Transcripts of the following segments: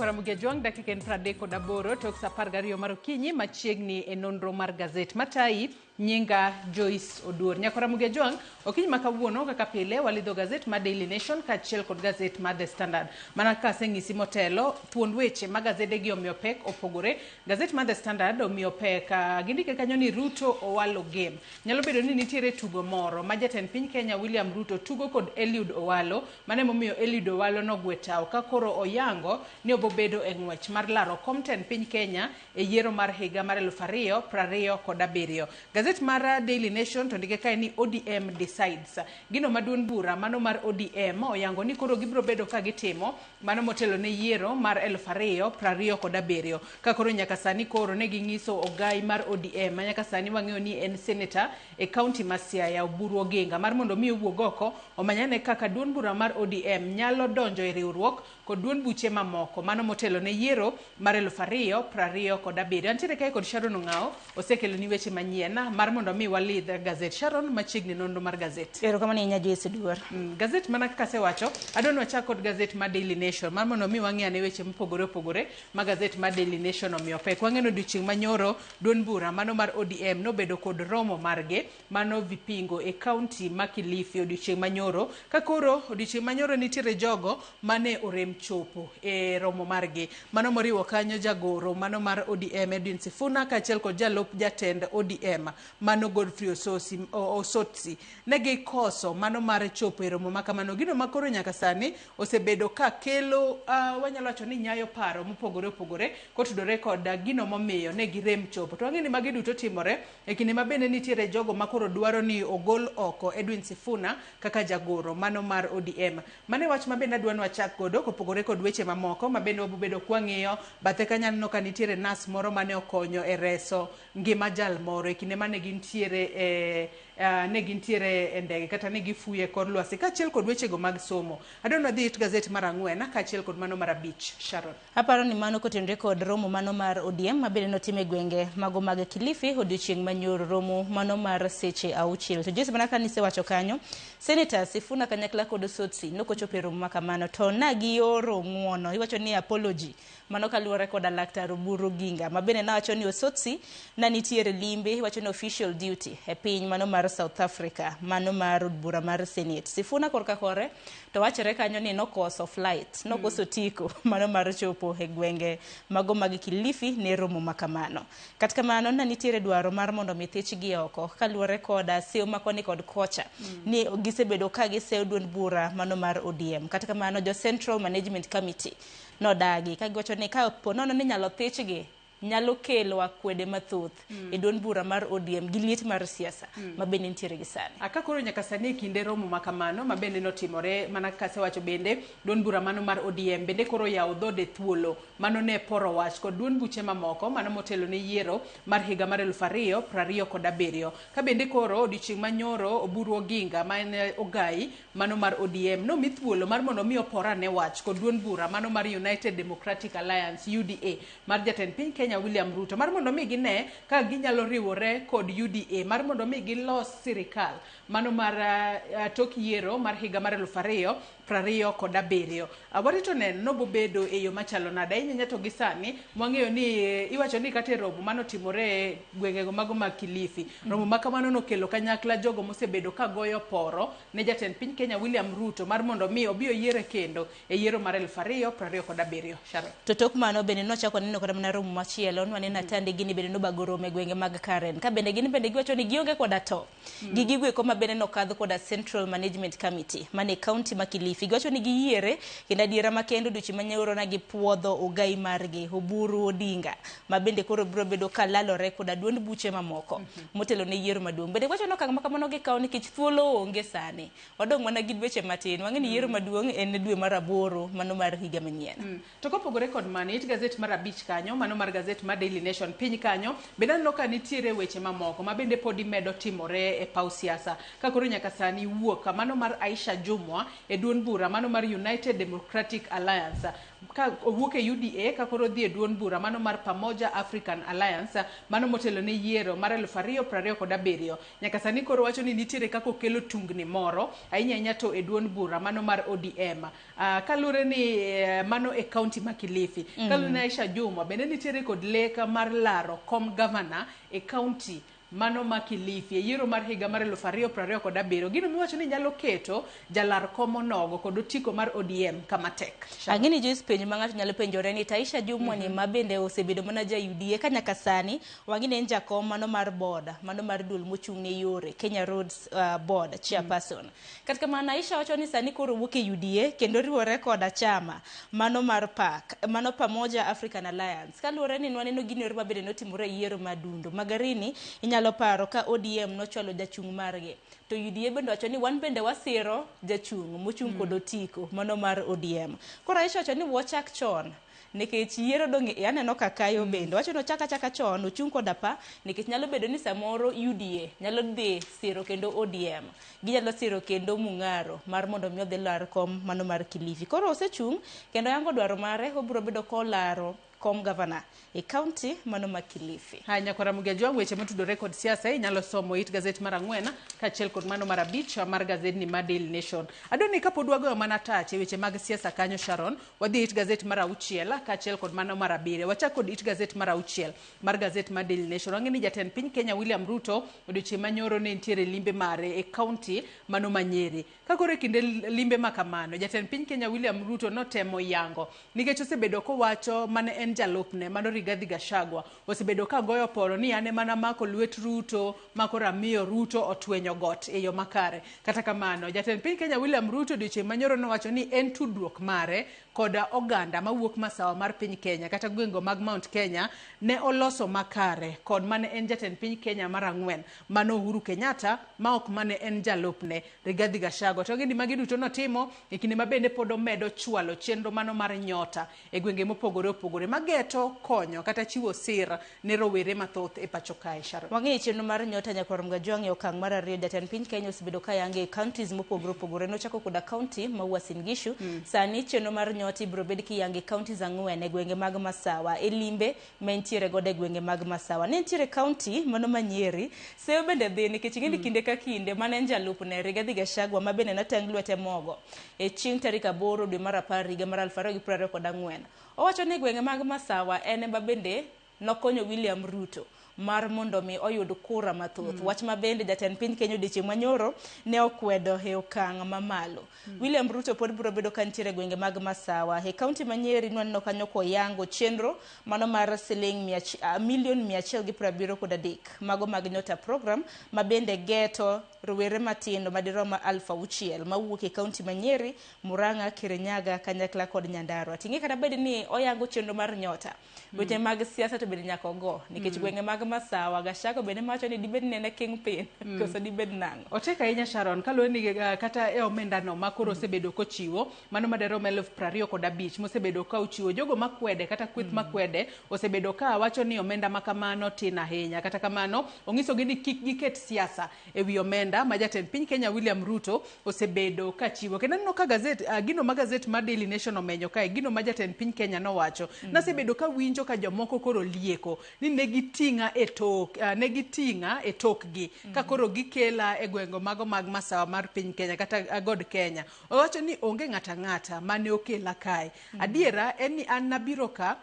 Nyakwara Jwang' dakika en 38 tok sa 12 mar okinyi machiegni e nonro mar gazet matayi nyinga Joyce Oduor. Nyakwara Jwang' okinyi ma kawuono kaka pile walidho gazet mar Daily Nation kaachiel kod gazet mar The Standard. Mana kaka aseng'isi motelo, thuond weche ma gazede gi omiyo pek opogore. Gazet mar The Standard omiyo pek gindike kanyo ni Ruto Owalo game. Nyalo bedo ni nitiere tugo moro ma jatend piny Kenya William Ruto tugo kod Eliud Owalo, mano emomiyo Eliud Owalo nogwe tao ka koro oyango ni obobedo e ng'wech mar laro kom tend piny Kenya e yiero mar higa mar 2027. Gazet mar Daily Nation to ndike kae ni ODM decides. Gino ma duond bura mano mar ODM oyango ni koro gibiro bedo ka gitimo mano motelo ne yiero mar 2027. Ka koro nyaka sani koro ne ging'iso ogai mar ODM ma nyaka sani wang'eyo ni en senator e kaunti ma Siaya Oburu Oginga mar mondo mi owuog oko omanyane kaka duond bura mar ODM nyalo donjo e riwruok kod duond buche mamoko mano motelo ne yiero mar 2027. Antiere kae kod Sharon Ong'ao osekelo ni weche manyien mar mondo mi walidh gazet. Sharon, machiegni nonro mar gazet. Erokamano ahinya Joyce Oduor. Gazet mana kaka asewacho, adwa ni wachak kod gazet mar Daily Nation mar mondo mi wang'i ane weche mopogore opogore ma gazet mar Daily Nation omiyo pek. Wang'e ni odiochieng' manyoro duond bura mano mar ODM nobedo kod romo margi mano Vipingo e kaunti ma Kilifi odiochieng' manyoro. Ka koro odiochieng' manyoro nitiere jogo mane orem chopo e romo margi. Mano moriwo kanyo jagoro mano mar ODM Edwin Sifuna kaachiel kod jalup jatend ODM mano Godfrey Osotsi. Ne gikoso mano mar chopo e romo ma kamano. Gino ma koro nyaka sani osebedo ka kelo wanyalo wacho ni nyayo paro mopogore opogore kotudore kod gino momiyo ne girem chopo. To wang'e ni magi duto timore e kinde ma bende nitiere jogo ma koro dwaro ni ogol oko Edwin Sifuna kaka jagoro mano mar ODM. Mano e wach ma bende adwa ni wachak godo kopogore kod weche mamoko ma bende wabobedo kwang'iyo. Bathe kanyo aneno ka nitiere nas moro mane okonyo e reso ngima jal moro e kinde mane gintiere e ne gintiere e ndege kata ne gifuyo e kor lwasi kaachiel kod wechego mag somo. Adwa ni wadhi it gazet mar 4 kaachiel kod mano mar 5. Sharon. Aparo ni mano kotenore kod romo mano mar ODM ma bende notim e gwenge mago mag Kilifi odiochieng' manyoro, romo mano mar seche 6. To Joyce, mana ka nisewacho kanyo, Senator Sifuna kanyakla kod Osotsi nokochopo e romo ma kamano to na gioro ng'uono, iwacho ni apology, mano kaluwore koda Laktar Oburu Oginga ma bende nawacho ni Osotsi na nitiere limbe, iwacho ni official duty e piny mano mar South Africa, mano mar od bura mar Senate. Sifuna korka kore to wachore kanyo ni nokoso flight, nokoso tiko mano mar chopo e gwenge mago mag Kilifi ne romo ma kamano. Kata kamano na nitiere dwaro mar mondo mi thichgi oko kaluwore koda seyo ma koni kod kocha ni gisebedo ka giseyo duond bura mano mar ODM. Kata kamano jo Central Management Committee nodagi ka giwacho ni ka po nono ni nyalo thichgi nyalo kelo akwede mathoth e duond bura mar ODM gi liet mar siasa ma bende nitiere gi sani. Aka koro nyaka sani e kinde romo ma kamano ma bende notimore mana kaka asewacho bende duond bura mano mar ODM bende koro yawo dhode thuolo mano ne poro wach kod duond buche mamoko mano motelo ne yiero mar higa mar 2027. Ka bende koro odiochieng' manyoro Oburu Oginga ma en ogai mano mar ODM nomi thuolo mar mondo mi opor ane wach kod duond bura mano mar United Democratic Alliance UDA mar jatend piny Kenya William Ruto mar mondo mi gine ka ginyalo riwore kod UDA mar mondo mi gilos sirikal mano mar tok yiero mar higa mar 2027. Warito neno nobobedo e yo machalo nade ahinya to gi sani mwang'eyo ni iwacho ni kata e romo manotimore e gwengego mago mag Kilifi. Romo ma kamano nokelo kanyakla jogo mosebedo ka goyo poro ne jatend piny Kenya William Ruto mar mondo mi obi oyiere kendo e yiero mar 2027. Sharon. To tok mano bende nochako neno kata mana romo machielo, nwaneno Atandi gini bende nobago romo e gwenge mag Karen. Ka bende gin bende giwacho ni gionge koda to gi gigo eko ma bende nokadh koda Central Management Committee mane county ma Kilifi. Giwacho ni giyiere kendo adiera makende odiochieng' manyoro na gipuodho ogai margi Oburu Odinga ma bende koro biro bedo ka lalore koda duond buche mamoko motelo ne yiero maduong'. Bende giwacho ni okang' ma kamano gikawo nikech thuolo onge sani. Wadong' mana gi dweche matin. Wang'e ni yiero maduong' en dwe mar 8 mano mar higa manyien. To kopogore kod mano, it gazet mar 5 kanyo, mano mar gazet mar Daily Nation piny kanyo, bende aneno ka nitiere weche mamoko ma bende podi medo timore e paw siasa. Ka koro nyaka sani wuok mano mar Aisha Jumwa e duond bura mano mar United Democratic Alliance ka owuok e UDA ka koro odhi e duond bura mano mar Pamoja African Alliance mano motelo ne yiero mar 2027. Nyaka sani koro wacho ni nitiere kaka okelo tungni moro ahinya ahinya to e duond bura mano mar ODM. Kaluwore ni mano e kaunti ma Kilifi. Kaluwore ni Aisha Jumwa bende nitiere kod lek mar laro kom gavana e kaunti mano ma Kilifi e yiero mar higa mar 2027. Gino miwacho ni nyalo keto jalar kom onogo kod otiko mar ODM kama tek. Ang'e ni Joyce, penjo ma ng'ato nyalo penjore ni Aisha Jumwa ni ma bende osebedo mana ja UDA ka nyaka sani wang'e ni en jakom mano mar board mano mar duol mochung' ne yore Kenya Roads Board chairperson. Kata kamano Aisha wacho ni sani koro wuok e UDA kendo riwore koda chama mano mar PAC mano Pamoja African Alliance. Kaluwore ni nwaneno gino ero mabende notimore e yiero ma Dundo Magarini, inyalo paro ka ODM nochwalo jachung' margi to UDA bende wacho ni wan bende wasiro jachung' mochung' kod otiko mano mar ODM. Koro Aisha wacho ni wachak chon nikech yiero dong' aneno ka kayo bende wacho ni ochak achaka chon ochung' koda pa nikech nyalo bedo ni samoro UDA nyalo dhi siro kendo ODM ginyalo siro kendo Mung'aro mar mondo mi odhi lar kom mano mar Kilifi. Koro osechung' kendo yango dwaro mare obiro bedo kolaro kom gavana e kaunti mano ma Kilifi. Haya, nyakwara Mugejwa, weche motudore kod siasa inyalo somo it gazet mar 4 kaachiel kod mano mar 5 mar gazedni mar Daily Nation. Adwa ni kapod wagoyo mana tach e weche mag siasa kanyo Sharon, wadhi it gazet mar 6 kaachiel kod mano mar 7. Wachak kod it gazet mar 6 mar gazet mar Daily Nation. Wang'e ni jatend piny Kenya William Ruto odiochieng' manyoro ne nitiere limbe mare e kaunti mano ma Nyeri. Ka koro e kinde limbe ma kamano, jatend piny Kenya William Ruto notemo yango nikech osebedo kowacho mane en jalupne mano Rigathi Gachagua osebedo ka goyo poro ni an ema namako lwet Ruto ma koro amiyo Ruto otwenyo got e yo makare. Kata kamano, jatend piny Kenya William Ruto odiochieng' manyoro nowacho ni en tudruok mare koda oganda mawuok masawa mar piny Kenya kata gwenge mag Mount Kenya ne oloso makare kod mane en jatend piny Kenya mar 4 mano Uhuru Kenyatta ma ok mane en jalupne Rigathi Gachagua. To gini magi duto notimo e kinde ma bende pod omedo chwalo chenro mano mar nyota e gwenge mopogore opogore mageto konyo kata chiwo sir ne rowere mathoth e pacho kae. Sharon. Wang'eyo chenro mar nyota nyakwar Mgajwang' e okang' mar 2 jatend piny Kenya osebedo ka yange e counties mopogore opogore. Nochako koda county ma Uasin Gishu. Sani chenro mar nyota ibiro bed kiyange e counties 4 e gwenge mag Masawa e limbe ma entiere godo e gwenge mag Masawa. Ne nitiere county mano ma Nyeri. Seyo bende dhi nikech ing'e ni kinde ka kinde mane en jalupne Rigathi Gachagua ma bende noteng' lwete mogo e chieng' tarik 8 dwe mar 10 higa mar 2024. Owacho ni gwenge mag Masawa en ema bende nokonyo William Ruto mar mondo mi oyud kura mathoth. Wach ma bende jatend piny Kenya odiochieng' manyoro ne okwedo e okang' mamalo. William Ruto pod biro bedo ka nitiere gwenge mag Masawa. E kaunti ma Nyeri nwaneno kanyo koyango chenro mano mar siling milion 173 mago mag Nyota program ma bende geto rowere matindo madirom 6,000 mawuok e kaunti ma Nyeri, Murang'a, Kirinyaga kanyakla kod Nyandarua. Ting'e kata bed ni oyango chenro mar Nyota, weche mag siasa to bende nyaka ogo nikech gwenge mag Masawa Gachagua bende mawacho ni dibed ni en e kingpin koso dibed nang'o. Otek ahinya Sharon, kaluwore ni kata e omenda no ma koro osebedo kochiwo mano madirom 25,000 mosebedo ka ochiwo jogo makwede kata kweth makwede osebedo ka wacho ni omenda ma kamano tin ahinya. Kata kamano onyisogi ni kik giket siasa e wi omenda ma jatend piny Kenya William Ruto osebedo ka chiwo. Kendo aneno ka gazet gino ma gazet mar Daily Nation omenyo kae gino ma jatend piny Kenya nowacho. Nasebedo ka winjo ka jomoko koro lieko ni ne giting'a e tok ne giting'a e tokgi ka koro gikela e gwenge mago mag masawa mar piny Kenya kata god Kenya. Owacho ni onge ng'ata ng'ata mane okela kae. Adiera en ni an nabiro ka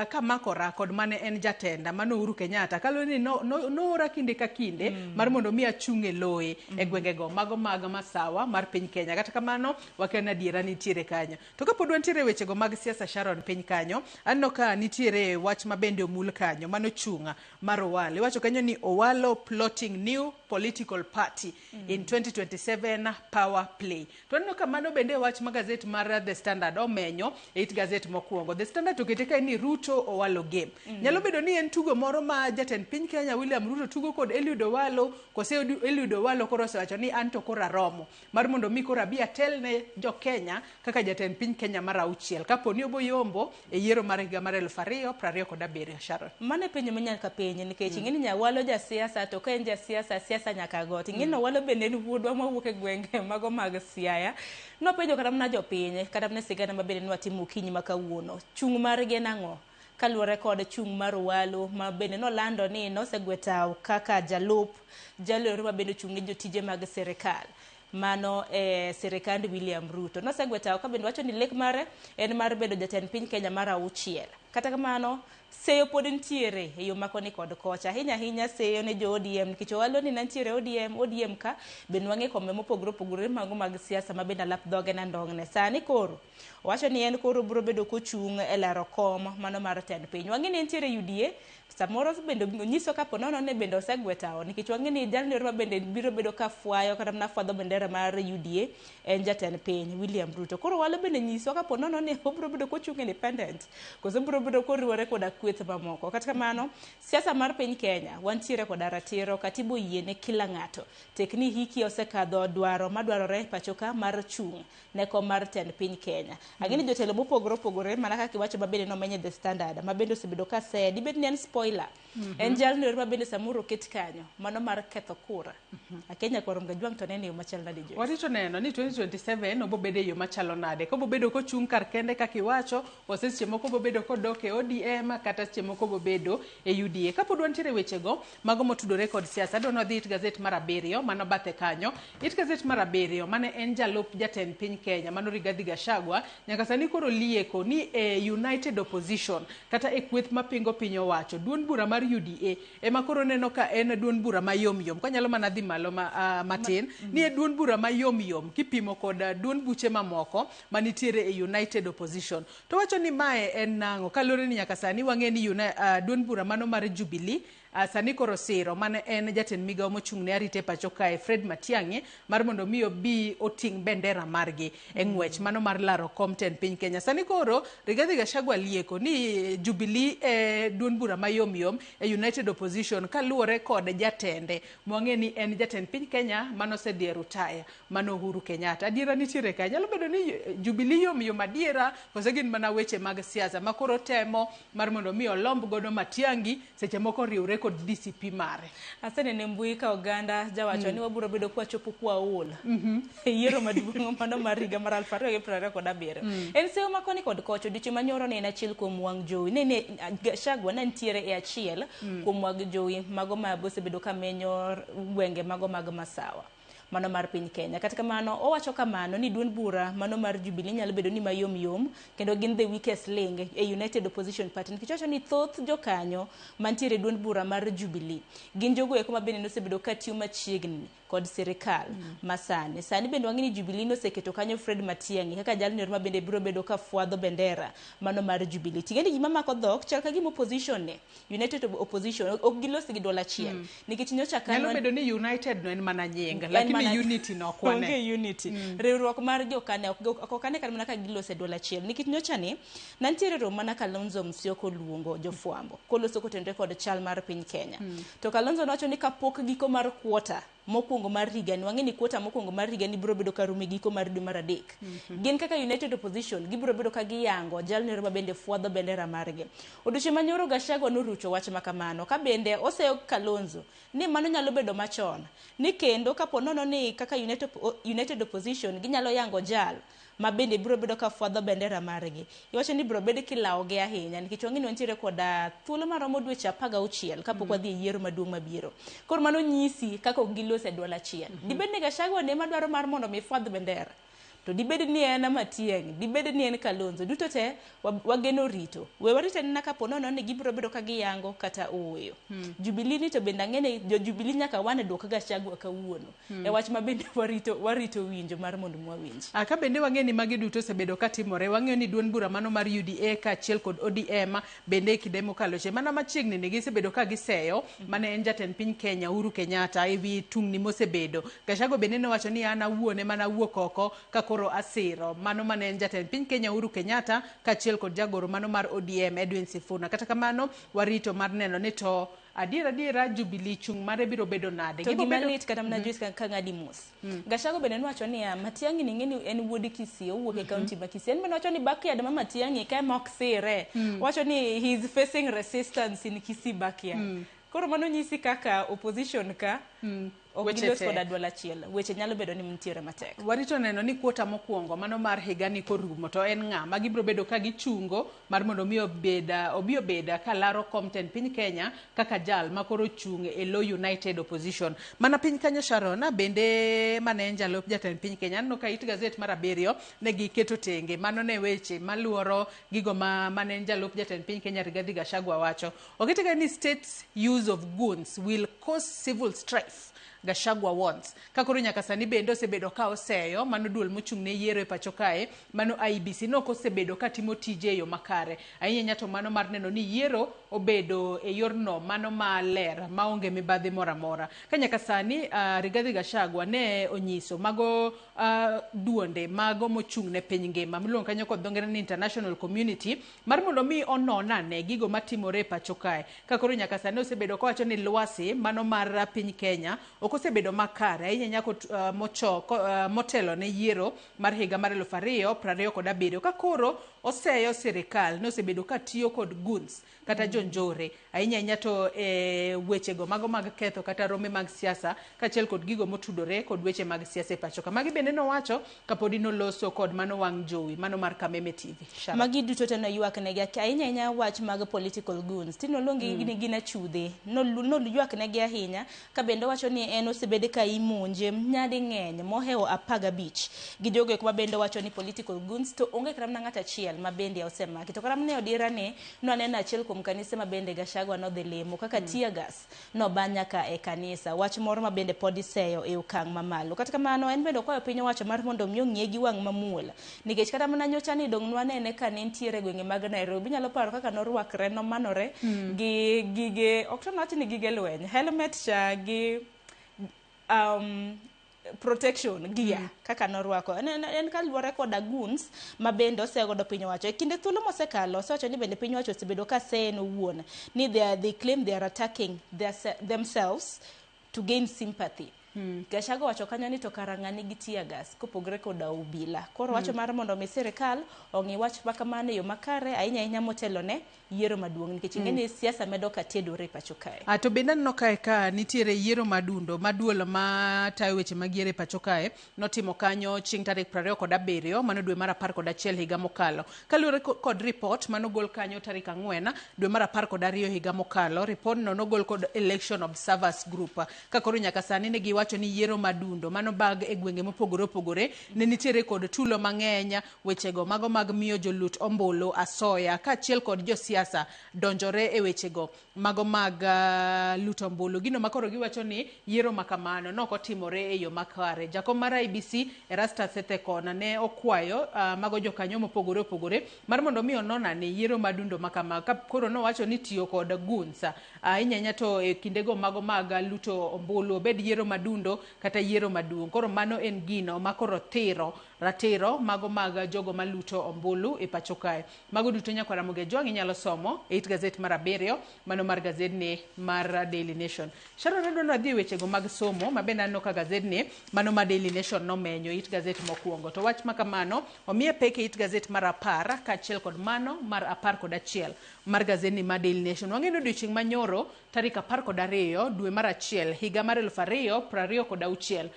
kamakora kod mane en jatenda mano Uhuru Kenyatta kaluwore ni noora kinde ka kinde mar mondo mi achung' e loye e gwengego mago mag masawa mar piny Kenya. Kata kamano wakia ni adiera nitiere kanyo. To kapod wantiere wechego mag siasa Sharon piny kanyo, aneno ka nitiere wach ma bende omul kanyo mano chung' mar Owalo. Iwacho kanyo ni Owalo plotting new political party in 2027 power play. To aneno ka mano bende wach ma gazet mar The Standard omenyo e it gazet mokwongo. The Standard okete kae ni Ruto Owalo game. Nyalo bedo ni en tugo moro ma jatend piny Kenya William Ruto tugo kod Eliud Owalo, kose Eliud Owalo koro osewacho ni an to koro aromo mar mondo mi koro abi atelne jo Kenya kaka jatend piny Kenya mar 6 kapo ni oboyombo e yiero mar higa mar 2027. Sharon. Mano e penjo ma nyaka penji nikech ing'e ni Nyawalo jasiasa to ka en jasiasa siasa siasa nyaka go. To ing'e ni Owalo bende en wuodwa mawuok e gwenge mago mag Siaya. Nopenjo kata mana jopiny, kata mana sigana ma bende nwatimo okinyi ma kawuono. Chung' margi en ang'o? Kaluwore kod chung' mar Owalo ma bende nolando ni nosegwe tawo kaka jalup jaloro ma bende ochung' ne jotije mag sirikal. Mano e sirikand William Ruto. Nosegwe tawo ka bende wacho ni lek mare en mar bedo jatend piny Kenya mar auchiel. Kata kamano, seyo pod nitiere e yo ma koni kod kocha. Ahinya ahinya seyo ne jo ODM nikech Owalo ni nantiere ODM, ODM ka bende wang'e kombe mopogore opogore mago mag siasa ma bende alap dhoge na ndong'ne. Sani koro owacho ni en koro biro bedo kochung' e laro kom mano mar tend piny. Wang'e ni entiere UDA, samoro bende onyiso kapo nono ni bende osegwe tawo nikech wang'e ni jalno ero ma bende biro bedo ka fwayo kata mana fwadho bendera mar UDA en jatend piny William Ruto. Koro Owalo bende nyiso kapo nono ni obiro bedo kochung' independent koso obiro bedo koriwore koda kweth mamoko. Kata kamano, siasa mar piny Kenya wantiere koda ratiro, katiba oyie ne kila ng'ato tek ni hiki osekadho dwaro madwarore pacho ka mar chung' ne kom mar tend piny Kenya. Ang'e ni jotelo mopogore opogore mana kaka iwacho ma bende nomeny e The Standard ma bende osebedo ka seye dibed ni en spoiler. En jalno ero ma bende samoro oket kanyo mano mar ketho kura. Akenya kwaro Mgajwang' to nene e yo machal nade Joyce? Warito neno ni 2027 obobedo e yo machalo nade. Kobobedo kochung' kar kende kaka iwacho, kose seche moko obobedo kodok e ODM kata seche moko obobedo e UDA. Kapod wantiere e wechego, mago motudore kod siasa, adwa ni wadhi it gazet mar abiriyo mano bathe kanyo. It gazet mar abiriyo mane en jalup jatend piny Kenya mano Rigathi Gachagua, nyaka sani koro lieko ni e United Opposition kata e kweth mapingo piny owacho, duond bura mar UDA ema koro neno ka en duond bura mayom yom. Kanyalo mana dhi malo matin, ni e duond bura mayom yom kipimo kod duond buche mamoko manitiere e United Opposition. To wacho ni mae en nang'o? Kaluwore ni nyaka sani wang'e ni duond bura mano mar Jubilee sani koro siro mane en jatend migawo mochung' ne arita e pacho kae Fred Matiang'i mar mondo mi obi oting' bendera margi e ng'wech mano mar laro kom tend piny Kenya. Sani koro Rigathi Gachagua lieko ni Jubilee e duond bura mayom yom e United Opposition kaluwore kod jatende mwang'e ni en jatend piny Kenya manosedhi e rutaya mano Uhuru Kenyatta. Adiera nitiere kae. Nyalo bedo ni Jubilee yom yom adiera kose gin mana weche mag siasa ma koro temo mar mondo mi olomb godo Matiang'i seche moko riwre kod DCP mare. Aseneno e mbui ka oganda jawacho ni wabiro bedo kwachopo kwaol e yiero maduong' mano mar higa mar 2027. En seyo ma koni kod kocha odiochieng' manyoro ne en achiel kuom wang' jowi ne Gachagua ne nitiere e achiel kuom wang' jowi mago ma osebedo ka menyo gwenge mago mag Masawa mano mar piny Kenya. Kata kamano, owacho kamano ni duond bura mano mar Jubilee nyalo bedo ni mayom yom kendo gin the weakest link e United Opposition Party nikech owacho ni thoth jokanyo mantiere e duond bura mar Jubilee gin jogo eko ma bende nosebedo ka tiyo machiegni kod sirikal masani. Sani bende wang'e ni Jubilee noseketo kanyo Fred Matiang'i kaka jalno ero ma bende biro bedo ka fwadho bendera mano mar Jubilee. Ting'e ni gima mako dhok chal ka gima opposition ni United Opposition ok gilos gi duol achiel nikech nyocha ka Nyalo bedo ni United no en mana nying, lakini unity no ok wane. Onge unity. Riwruok mar gi ok ane ok ane kata mana ka giloso e duol achiel nikech nyocha ni nantiere romo mana Kalonzo Musyoka oluongo jofwambo koloso kotenore kod chal mar piny Kenya. To Kalonzo nowacho ni kapok giko mar quarter mokwongo mar higani, wang'e ni quarter mokwongo mar higani biro bedo ka rumo e giko mar dwe mar adek. Gin kaka United Opposition gibiro bedo ka giyango jalno ero ma bende fwadho bendera margi. Odiochieng' manyoro Gachagua norucho wach ma kamano ka bende oseyo Kalonzo ni mano nyalo bedo machon ni kendo kapo nono ni kaka United Opposition ginyalo yango jal ma bende biro bedo ka fwadho bendera margi. Iwacho ni biro bed kilawogi ahinya nikech wang'e ni wantiere koda thuolo maromo dweche 16 kapok wadhi e yiero maduong' mabiro. Koro mano nyisi kaka ok gilos e duol achiel. Dibed ni Gachagua ne ema dwaro mar mondo mi fwadh bendera. To dibed ni en Matiang'i, dibed ni en Kalonzo, duto te wageno rito. We warit anena kapo nono ni gibiro bedo ka giyango kata ooyo. Jubilee ni to bende ang'e ni jo Jubilee nyaka wane duok Gachagua kawuono. E wach ma bende warito winjo mar mondo mwawinj. Ka bende wang'e ni magi duto osebedo katimore, wang'eyo ni duond bura mano mar UDA kaachiel kod ODM bende e kinde mokalo che mana machiegni ni gisebedo ka giseyo mane en jatend piny Kenya Uhuru Kenyatta ewi tungni mosebedo. Gachagua bende nowacho ni an awuon ema nawuok oko ka koro asiro mano mane en jatend piny Kenya Uhuru Kenyatta kaachiel kod jagoro mano mar ODM Edwin Sifuna. Kata kamano warito mar neno ni to adiera adiera Jubilee chung' mare biro bedo nade. To gima lit kata mana Joyce ka ng'adi mos. Gachagua bende nowacho niya, Matiang'i ni ng'eni en wuod Kisii, owuok e kaunti ma Kisii. En bende nowacho ni backyard ma Matiang'i ka ema ok sire. Owacho ni he is facing resistance in Kisii backyard. Koro mano nyisi kaka opposition ka Ok Weche gilos tek. Koda duol achiel, weche nyalo bedo ni nitiere matek. Warito neno ni kuota mokwongo mano mar higani korumo to en ng'a ma gibiro bedo ka gichungo mar mondo mi obed obi obed ka laro kom tend piny Kenya kaka jal ma koro chung' e lo United Opposition. Mana piny kanyo, Sharon, bende mane en jalup jatend piny Kenya, aneno ka it gazet mar abiriyo ne giketo tenge mano ne weche maluoro gigo ma mane en jalup jatend piny Kenya Rigathi Gachagua wacho. Okete ka ni "State's use of goons will cause civil strife, Gachagua warns." Ka koro nyaka sani bende osebedo ka oseyo mano duol mochung' ne yiero e pacho kae, mano IEBC, nok osebedo ka timo tije e yo makare ahinya ahinya, to mano mar neno ni yiero obedo e yorno mano maler maonge mibadhi moro amora. Ka nyaka sani Rigathi Gachagua ne onyiso mago duonde mago mochung' ne piny ngima miluongo kanyo kod dho ngere ni international community mar mondo mi onon ane gigo matimore e pacho kae. Ka koro nyaka sani osebedo kowacho ni lwasi mano mar piny Kenya ok osebedo makare ahinya ahinya motelo ne yiero mar higa mar 2027, ka koro oseyo sirikal ni osebedo ka tiyo kod goons kata jonjore ahinya ahinya to e wechego mago mag ketho kata rombe mag siasa kaachiel kod gigo motudore kod weche mag siasa e pacho ka. Magi bende nowacho kapodi noloso kod mano wang' jowi mano mar Kameme TV. Sharon. Magi duto te noywak negi ahinya ahinya wach mag political goons. Ti noluongi ni gin achudhe. Noywak negi ahinya ka bende owacho ni en osebed ka imonje nyading'eny mohewo 15 gi jogo eko ma bende wacho ni political goons, to onge kata mana ng'ato achiel ma bende osemaki. To kata mana e odira ni nwaneno achiel kuom kanise ma bende Gachagua nodhi limo kaka tear gas noba nyaka e kanisa, wach moro ma bende pod iseyo e okang' mamalo. Kata kamano, en bende okwayo piny owacho mar mondo mi ong'iye gi wang' mamuol, nikech kata mana nyocha ni dong' nwanene ka ne nitiere e gwenge mag Nairobi. Inyalo paro kaka norwakre, nomanore gi gige, ok to nawach ni gige lweny, helmet cha gi protection gear kaka norwako en kaluwore koda goons ma bende osegodo piny owacho e kinde thuolo mosekalo. Osewacho ni bende piny owacho osebedo ka seye en owuon ni they claim they are attacking themselves to gain sympathy. Gachagua owacho kanyo ni to kara ng'a nigi tear gas kopogre koda obila? Koro wacho mar mondo mi sirikal ong'i wach ma kamano e yo makare ahinya ahinya motelo ne yiero maduong', nikech ing'e ni siasa medo ka tedore e pacho kae. Ah, to bende aneno kae ka nitiere yiero madundo ma duol ma tayo weche mag yiero e pacho kae notimo kanyo chieng' tarik 27 mano dwe mar 11 higa mokalo. Kaluwore kod ripot manogol kanyo tarik 4 dwe mar 12 higa mokalo, ripodno nogol kod Election Observers Group. Ka koro nyaka sani ne giwacho ni yiero madundo mano bag e gwenge mopogore opogore ne nitiere kod tulo mang'eny, wechego mago mag miyo jolut ombulu asoya kaachiel kod josiasa donjore e wechego mago mag luto ombulu. Gino makoro giwacho ni yiero makamano nokotimore e yo makare. Jakom mar IEBC Erastus Ethekon ne okwayo mago jokanyo mopogore opogore mar mondo mi onon ane yiero madundo makama. Ka koro nowacho ni tiyo kod goons ahinya ahinya to e kindego mago mag luto ombulu, obed yiero madundo kata yiero maduong'. Koro mano en gino ma koro thiro ratiro mago mag jogo maluto ombulu e pacho kae. Mago duto, nyakwara Ramogi Ajwang', inyalo somo e it gazet mar abiriyo mano mar gazedni mar Daily Nation. Sharon, adwa ni wadhi e wechego mag somo ma bende aneno ka gazedni mano mar Daily Nation nomenyo it gazet mokwongo. To wach ma kamano omiye pek e it gazet mar 10 kaachiel kod mano mar 11 mar gazedni mar Daily Nation. Wang'eyo ni odiochieng' manyoro tarik 12 dwe mar achiel higa mar 2026,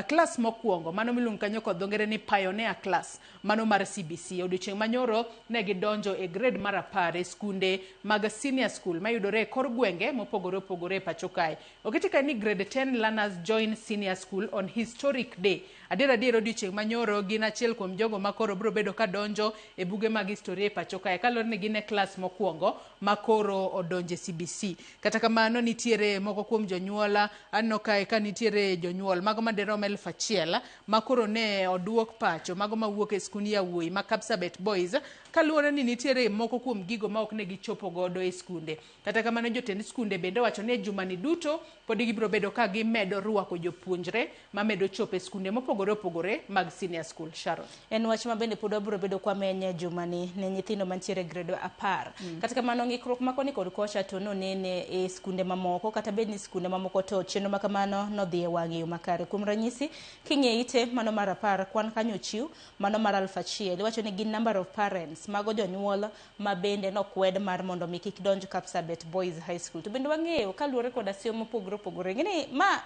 klas mokwongo mano miluongo kanyo kod dho ngere ni Pioneer Class mano mar CBC, odiochieng' manyoro ne gidonjo e grade mar 10 e skunde mag senior school mayudore e kor gwenge mopogore opogore e pacho kae. Oketi kae ni "Grade 10 learners join senior school on historic day". Adier adier, odiochieng' manyoro gin achiel kuom jogo ma koro biro bedo ka donjo e buge mag historia e pacho kae kaluwore ni gin e klas mokwongo ma koro odonjo e CBC. Kata kamano, nitiere moko kuom jonyuol, aneno kae ka nitiere jonyuol mago madirom 1000 ma koro ne oduok pacho, mago mawuok e skund yawuoyi ma Kapsabet Boys, kaluwore ni nitiere moko kuom gigo ma ok ne gichopo godo e skunde. Kata kamano, jotend skunde bende owacho ni e jumani duto pod gibiro bedo ka gimedo rwako jopuonjre mamedo chopo e skunde mopogore opogore mag senior school. Sharon. En wach ma bende pod wabiro bedo kwamenye jumani ne nyithindo mantiere e grade 10. Kata kamano, ng'ikruok ma koni kod kocha to nonene e skunde mamoko, kata bed ni skunde mamoko to chenro ma kamano nodhi e wang' e yo makare. Kuom ranyisi, king'iyo ite mano mar 10, kwan kanyo ochiw mano mar 1000, iwacho ni gin number of parents, mago jonyuol ma bende nokwed mar mondo mi kik donj Kapsabet Boys High School. To bende wang'eyo kaluwore koda seyo mopogore opogore ng'eni ma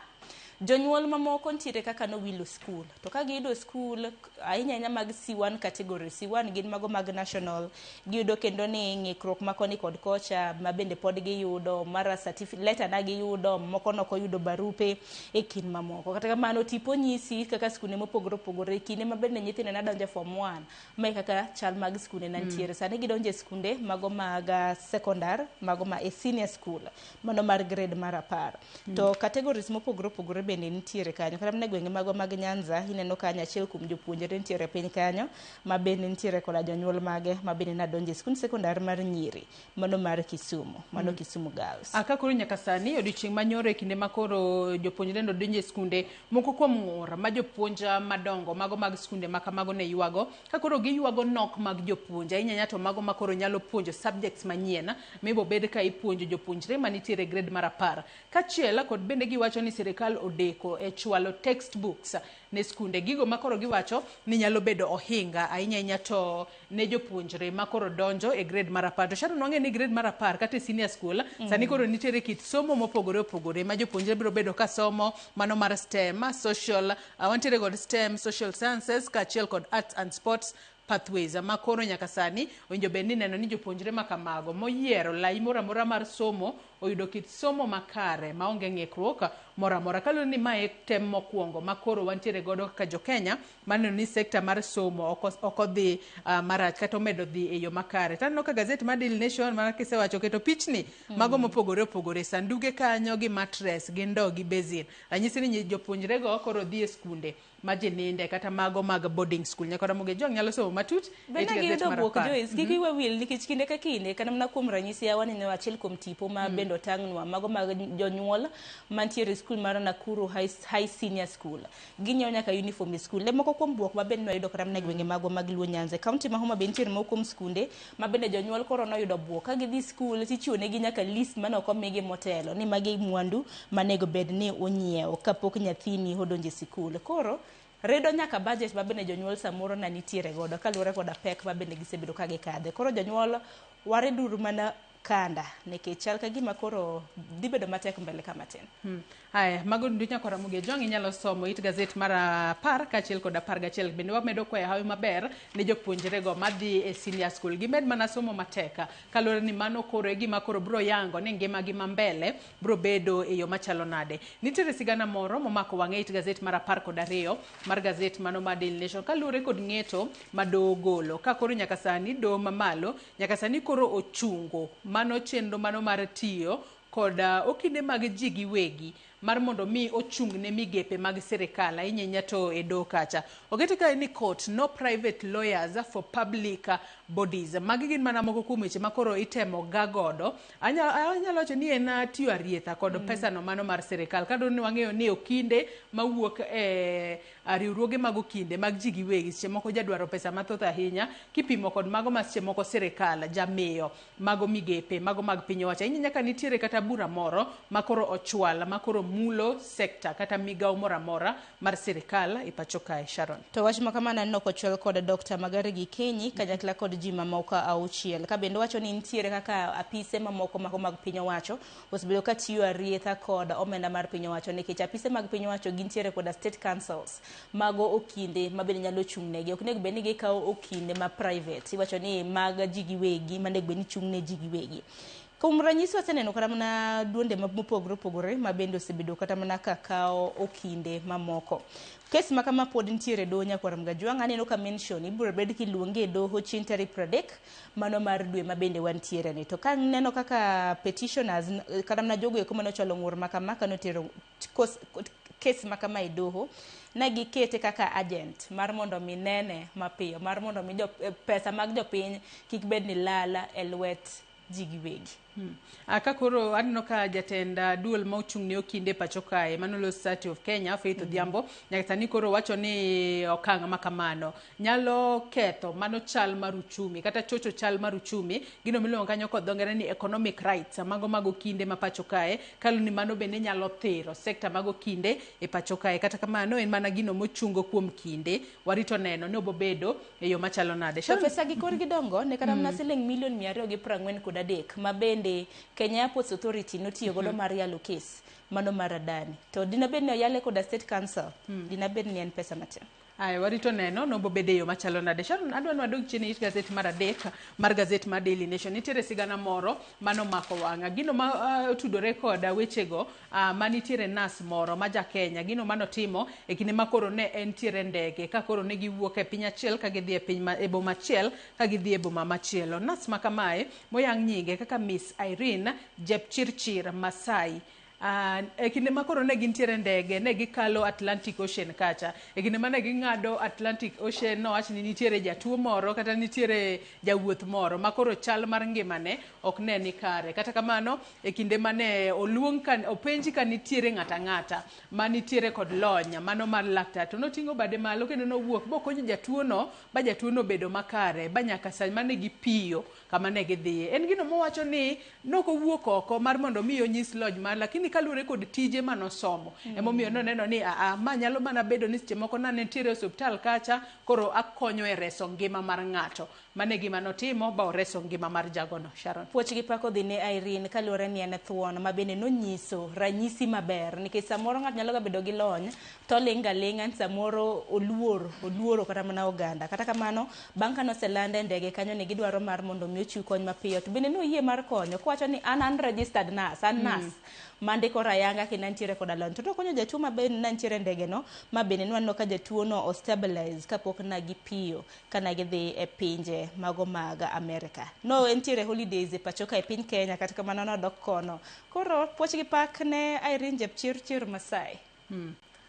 Jonyuol mamoko nitiere kaka nowilo skul, to ka giyudo skul ahinya ahinya mag C1 category, C1 gin mago mag national, giyudo kendo ni ng'ikruok ma koni kod kocha ma bende pod giyudo, mara certificate letter na giyudo, moko nokoyudo barupe e kind mamoko. Kata kamano tipo nyisi kaka skunde mopogore opogore kinde ma bende nyithindo ne donjo e form 1, mae kaka chal mag skunde na nitiere. Sani gidonjo e skunde mago mag sekondar, mago ma e senior school, mano mar grade mar 10. To categories mopogore opogore bende nitiere kanyo. Kata mana e gwenge magwa mag Nyanza, ineno kanyo achiel kuom jopuonjre nitiere piny kanyo, ma bende nitiere koda jonyuol mage ma bende nadonjo e skund sekondar mar nyiri, mano mar Kisumu, mano Kisumu Girls. Ka koro nyaka sani odiochieng' manyoro e kinde ma koro jopuonjre nodonjo e skunde, moko kuom ng'ur ma jopuonj madongo mago mag skunde ma kamago ne ywago, ka koro giywago nok mag jopuonj, ahinya ahinya to mago ma koro nyalo puonjo subjects manyien mibobed ka ipuonjo jopuonjre manitiere e grade mar 10. Kachiel kod bende giwacho ni sirikal odeko e chwalo textbooks ne skunde, gigo ma koro giwacho ni nyalo bedo ohinga ahinya ahinya to ne jopuonjre ma koro donjo e grade mar 10. To Sharon, wang'e ni grade mar 10 kata e senior school sani koro nitiere kit somo mopogore opogore ma jopuonjre biro bedo ka somo, mano mar STEM, social, wantiere kod STEM, social sciences kaachiel kod arts and sports pathways ma koro nyaka sani owinjo bed ni neno ni jopuonjre ma kamago moyiero lai moro amora mar somo oyudo kit somo makare maonge ng'ikruok moro amora. Kaluwore ni mae tem mokwongo ma koro wantiere godo kaka jo-Kenya maneno ni sekta mar somo ok odhi marach kata omedo dhi e yo makare. Taneno ka gazet mar Daily Nation mana kisewacho oketo pichni mago mopogore opogore, sanduge kanyo gi mattress gi ndoo gi basin, ranyisi ni jopuonjre go koro dhi e skunde ma ji ninde kata mago mag boarding school. Nyaka Ramogi Ojwang' nyalo somo matut e Bende gazet giyudo mar buok 10. Joyce, kik iwe wil nikech kinde ka kinde kata mana kuom ranyisi waneno achiel kuom tipo ma bende otang'nwa mago mag jonyuol mantiere e skul mar Nakuru High Senior School. Ginyiewo nyaka uniform e skul. Le moko kuom buok ma bende nwayudo kata mana e gwenge magwa mag Luo Nyanza. Kaunti ma Homa Bay nitiere moko kuom skunde ma bende jonyuol koro noyudo buok. Ka gidhi skul tichiwo negi nyaka list mane ok omigi motelo ni magi mwandu manego bed ni unyiewo kapok nyathini odonjo e sikul. Koro redo nyaka budget ma bende jonyuol samoro na nitiere godo kaluwore koda pek ma bende gisebedo ka gikadhe. Koro jonyuol wareduru mana kanda nikech chal ka gima koro dhi bedo matek mbele ka matin. Haya, mago duto nyaka Ramogi Ojwang' inyalo somo it gazet mar 10 kaachiel kod 11. Bende wamedo kwayo hawi maber ne jopuonjrego madhi e senior school. Gimed mana somo matek kaluwore ni mano koro e gima koro biro yango ni ngimagi ma mbele biro bedo e yo machalo nade. Nitiere sigana moro momako wang'e it gazet mar 12 mar gazet mano mar Daily Nation kaluwore kod ng'eto ma doho ogolo. Ka koro nyaka sani doho mamalo nyaka sani koro ochungo mano chenro mano mar tiyo kod okinde mag ji giwegi mar mondo mi ochung' ne migepe mag sirikal ahinya ahinya to e doho kacha. Okete kae ni court no private lawyers for public bodies. Magi gin mana moko kuom weche ma koro itemo ga godo. Anyalo wacho ni en tiyo arietha kod pesa no mano mar sirikal. Kaluwore ni wang'eyo ni okinde mawuok e riwruoge mag okinde mag ji giwegi seche moko jadwaro pesa mathoth ahinya kipimo kod mago ma seche moko sirikal jamiyo mago migepe mago mag piny owacho. Ahinya nyaka nitiere kata bura moro ma koro ochwal ma koro mulo sekta kata migawo moro amora mar sirikal e pacho kae. Sharon. To wach ma kamano aneno kochwal kod Dr. Magare Gikenyi kanyakla kod ji mamoko 6. Ka bende wacho ni nitiere kaka apise mamoko mago mag piny owacho osebedo ka tiyo arietha kod omenda mar piny owacho nikech apise mag piny owacho gintiere koda state councils mago okinde ma bende nyalo chung' negi. Ok onego bed ni gikawo okinde ma private. Iwacho ni mag ji giwegi manego bed ni chung' ne ji giwegi. Kuom ranyisi waseneno kata mana duonde mopogore opogore ma bende osebedo kata mana ka kawo okinde mamoko. Kes ma kama pod nitiere e doho nyakwar Mgajwang', aneno ka mention ibiro bed kiluonge e doho chieng' tarik 30 mano mar dwe ma bende wantiere ni. To ka neno kaka petitioners kata mana jogo eko mane ochwalo ng'ur ma kama kanotero kes ma kama e doho, ne gikete kaka agent mar mondo mi nene mapiyo, mar mondo mi pesa mag jopiny kik bed ni lal e lwet ji giwegi. Ka koro aneno ka jatend duol ma ochung' ne okinde pacho kae mano Law Society of Kenya Faith Odhiambo nyaka sani koro wacho ni okang' ma kamano nyalo ketho mano chal mar uchumi kata chocho chal mar uchumi, gino miluongo kanyo kod dho ngere ni economic rights mago mag okinde ma pacho kae, kaluwore ni mano bende nyalo thiro sekta mag okinde e pacho kae. Kata kamano en mana gino mochungo kuom kinde, warito neno ni obobedo e yo machalo nade. To pesa gi korgi dongo ne kata mana siling milion 243 ma bende bende Kenya Airports Authority notiyo godo mar yalo kes mano mar Adani. To dina bed ni oyale koda State Council, dina bed ni en pesa matin. Aya, warito neno nobobedo e yo machalo nade. Sharon, adwa ni wadog chien e it gazet mar adek mar gazet mar Daily Nation. Nitiere sigana moro manomako wang'a. Gino ma otudore koda wechego manitiere nas moro ma ja Kenya. Gino manotimo e kinde ma koro ne entiere ndege ka koro ne giwuok e piny achiel ka gidhi e piny ma, e boma achiel ka gidhi e boma machielo. Nas ma kamae moyang nyinge kaka Miss Irene Jepchirchir Masai. E kinde ma koro ne gintiere ndege ne gikalo Atlantic Ocean kacha. E kinde mane ging'ado Atlantic Ocean nowach ni nitiere jatuo moro kata nitiere jawuoth moro ma koro chal mar ngimane ok ne ni kare. Kata kamano e kinde mane oluong ka openji ka nitiere ng'ata ng'ata ma nitiere kod lony mano mar laktar to noting'o bade malo kendo nowuok bokonyo jatuo no ba jatuo no obedo makare ba nyaka sa mane gipiyo kama ne gidhiye. En gino mowacho ni nokowuok oko mar mondo mi onyis lony mar lakini kaluwore kod tije manosomo. Emomiyo noneno ni aa ma nyalo mana bedo ni seche moko nane nitiere e osiptal kacha koro akonyo e reso ngima mar ng'ato. Mano e gima notimo ba oreso ngima mar jagono. Sharon. Puoch gi pak odhi ne Irene kaluwore ni en thuon ma bende nonyiso ranyisi maber nikech samoro ng'ato nyalo ga bedo gi lony to oling' ga ling'a ni samoro oluor oluoro kata mana oganda. Kata kamano bang' kane oselande e ndege kanyo ni gidwaro mar mondo mi ochiw kony mapiyo to bende noyie mar konyo kowacho ni an an registered nurse, an nurse mandiko rayanga kendo antiere koda lony. To nokonyo jatuo ma bende nantiere e ndege no ma bende nwaneno ka jatuo no o stabilize kapok na gipiyo kana gidhi e pinje mago mag Amerika. No entiere holidays e pacho ka e piny Kenya kata kamano nodok kono. Koro puoch gi pak ne Irene Jepchirchir Masai.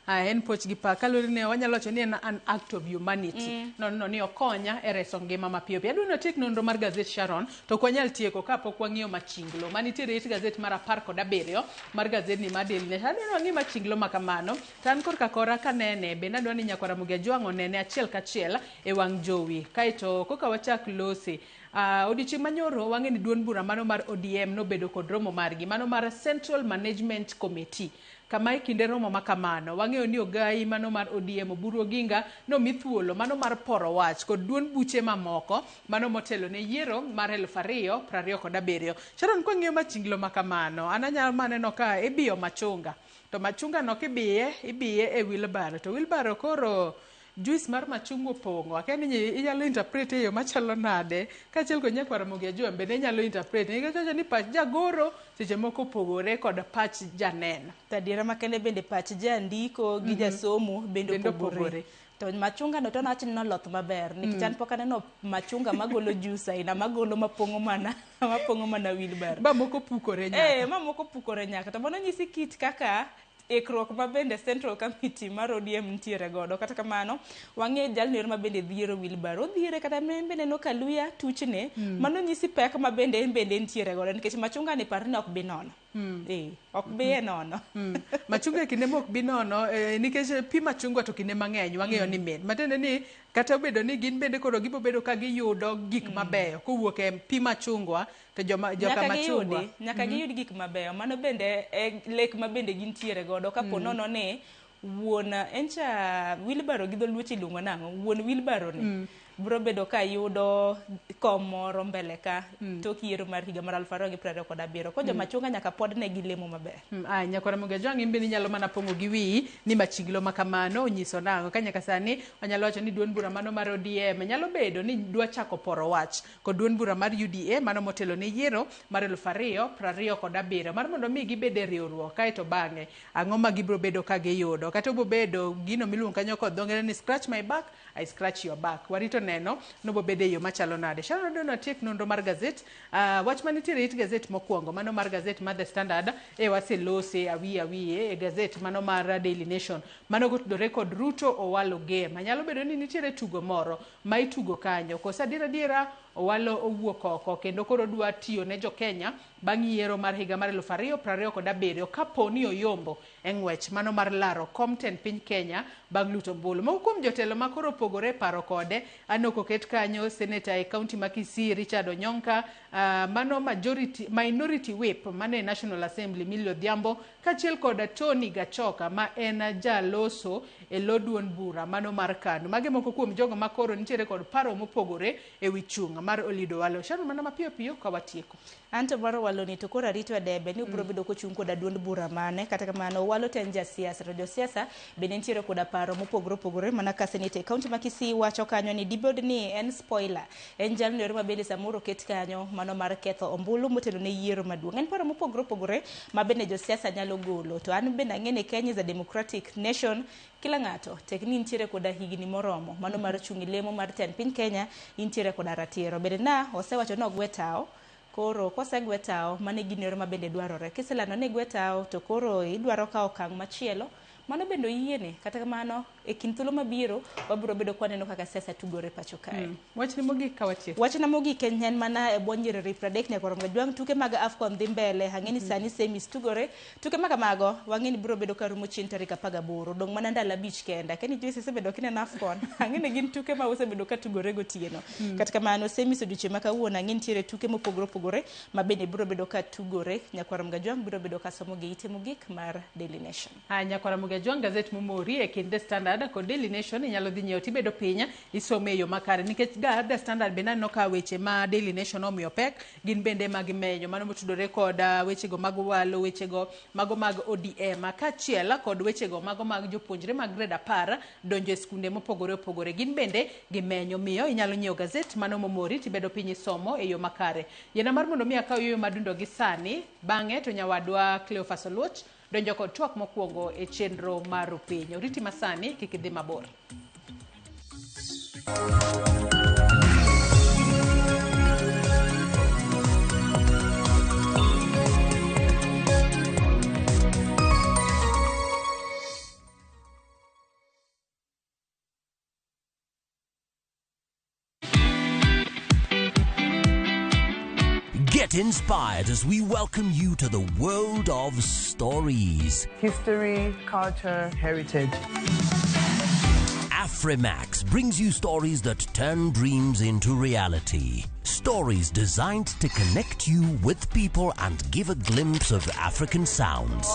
En puoch gi pak kaluwore ni wanyalo wacho ni en an act of humanity. Noneno ni okonya e reso ngima mapiyo piyo. Adwa ni watiek nonro mar gazet Sharon to ok wanyal tieko kapok wang'iyo machinglo manitiere e it gazet mar 17 mar gazedni mar Daily Nation. Adwa ni wang'i machinglo ma kamano to an korka kora kanene bende adwa ni nyakwara Ramogi Ajwang' onene achiel kachiel e wang' jowi. Kaeto koka wachak lose. Odiochieng' manyoro wang'e ni duond bura mano mar ODM nobedo kod romo margi mano mar Central Management Committee. Kama e kinde romo ma kamano wang'eyo ni ogai mano mar ODM Oburu Oginga nomi thuolo mano mar poro wach kod duond buche mamoko mano motelo ne yiero mar 2027. Sharon kwang'iyo machinglo ma kamano an anyalo maneno ka ibiyo machunga to machunga no kibiye ibiye e wheelbarrow to wheelbarrow koro juice mar machungwa opong'o akia ni inyalo interpret e yo machalo nade kaachiel kod nyakwar Ramogi Ajwang' bende inyalo interpret nikech wacho ni pach jagoro seche moko opogore kod pach janeno. To adiera makende bende pach jandiko gi jasomo bende opogore. To machunga no to nawach ni noloth maber nikech an pok aneno machunga magolo juice aina magolo mapong'o mana mapong'o mana wheelbarrow. Ba moko pukore nyaka. Ma moko pukore nyaka. To mano nyisi kit kaka ikruok ma bende Central Committee mar ODM nitiere godo. Kata kamano, wang'e jalno ero ma bende dhiero wheelbarrow. Odhiere kata en bende neno ka luya tuchne, mano nyisi pek ma bende en bende entiere godo nikech machunga ni par ni ok bi nono. Ok bi e nono. Machunga e kinde mok bi nono nikech pi machungwa to kinde mang'eny wang'eyo ni mit. Matiende ni kata obedo ni gin bende koro gibo bedo ka giyudo gik mabeyo kowuok e pi machungwa to joma joka machungwa nyaka giyud gik mabeyo. Mano bende e lek ma bende gintiere godo kapo nono ni wuon encha wheelbarrow gi dholuo iluongo nang'o? Wuon wheelbarrow ni biro bedo ka yudo kom moro mbele ka tok yiero mar higa mar 2027. Koro jomachunga nyaka pod ne gi lemo maber. Nyakwar Ramogi Ajwang' in bende inyalo mana pong'o gi wiyi ni machinglo ma kamano onyiso nang'o. Ka nyaka sani wanyalo wacho ni duond bura mano mar ODM nyalo bedo ni dwa chako poro wach kod duond bura mar UDA mano motelo ne yiero mar 2027 mar mondo mi gibed e riwruok kaeto bang'e ang'o ma gibiro bedo ka giyudo kata obo bedo gino miluongo kanyo kod dho ngere ni scratch my back I scratch your back. Warito neno nobo bedo e yo machalo nade. Sharon adwa ni watiek nonro mar gazet. Wach manitiere it gazet mokwongo mano mar gazet mar The Standard e waselose awiye awiye e gazet mano mar Daily Nation mano kotudore kod Ruto Owalo game. Nyalo bedo ni nitiere tugo moro ma itugo kanyo koso adiera adiera Owalo owuok oko kendo koro dwa tiyo ne jo-Kenya bang' yiero mar higa mar 2027 kapo ni oyombo e ng'wech mano mar laro kom tend piny Kenya bang' luto ombulu. Moko kuom jotelo ma koro opogore e paro kode aneno koket kanyo seneta e kaunti ma Kisii Richard Onyonka, mano majority, minority whip mano e National Assembly Millie Odhiambo kaachiel kod Tony Gachoka ma en jaloso e lo duond bura mano mar KANU. Magi moko kuom jogo ma koro nitiere kod paro mopogore e wi chung' mar Olido Walo. Sharon, mana mapiyo piyo ka watieko. Anto mar Owalo ni to koro arito e debe ni obiro bedo kochung' koda duond bura mane. Kata kamano Owalo to en jasiasa, to josiasa bende nitiere koda paro mopogore opogore. Mana ka seneta e kaunti ma Kisii wacho kanyo ni dibed ni en spoiler, en jalno ero ma bende samoro oket kanyo mano mar ketho ombulu motelo ne yiero maduong'. En paro mopogore opogore ma bende josiasa nyalo golo. To an bende ang'e ni Kenya is a democratic nation, kila ng'ato tek ni intiere koda higni moromo mano mar chung' e lemo mar tend piny Kenya, intiere koda ratiro. Bende na osewacho ni ogwe tao. Koro kosegwe tao, mano e gino ero ma bende dwarore. Kiselando ni igwe tao to koro idwaro kawo okang' machielo, mano bende oyiene. Kata kamano, e kind thuolo mabiro, wabiro bedo kwaneno kaka siasa tugore pacho kae. Wachni mogik ka watieko. Wachna mogik en mana e bwo nyiriri 30 nyaka Romo Jwang' tuke mag AFCON dhi mbele. Ang'e ni sani semis tugore. Tuke ma kamago wang'e ni biro bedo ka rumo chieng' tarik 18. Dong' mana ndalo 5 kende. Akia ni Joyce isebedo kineno AFCON. Ang'e ni gin tuke ma osebedo ka tugore gotieno. Kata kamano semis odiochieng' ma kawuono ang'e nitiere tuke mopogore opogore ma bende biro bedo ka tugore. Nyakwar Mgajwang' biro bedo ka somo gi ite mogik mar Daily Nation. Nyakwar Mgajwang' gazet momori e kind The Standard kod Daily Nation inyalo dhi nyiewo tibedo piny isome e yo makare nikech ga The Standard bende aneno ka weche ma Daily Nation omiyo pek gin bende mag menyo mano motudore kod wechego mag walo, wechego mago mag ODM kaachiel kod wechego mago mag jopuonjre mag grade 10 donjo e skunde mopogore opogore gin bende gimenyo. Miyo inyalo nyiewo gazet mano momori tibedo piny isomo e yo makare. Yiena mar mondo mi akaw yueyo madundo gi sani, bang'e to nyawadwa Cleophas Oluoch donjo kod twak mokwongo e chenro mar Rupiny. Oriti masani kik idhi mabor. Get inspired as we welcome you to the world of stories. History, culture, heritage. Afrimax brings you stories that turn dreams into reality. Stories designed to connect you with people and give a glimpse of African sounds.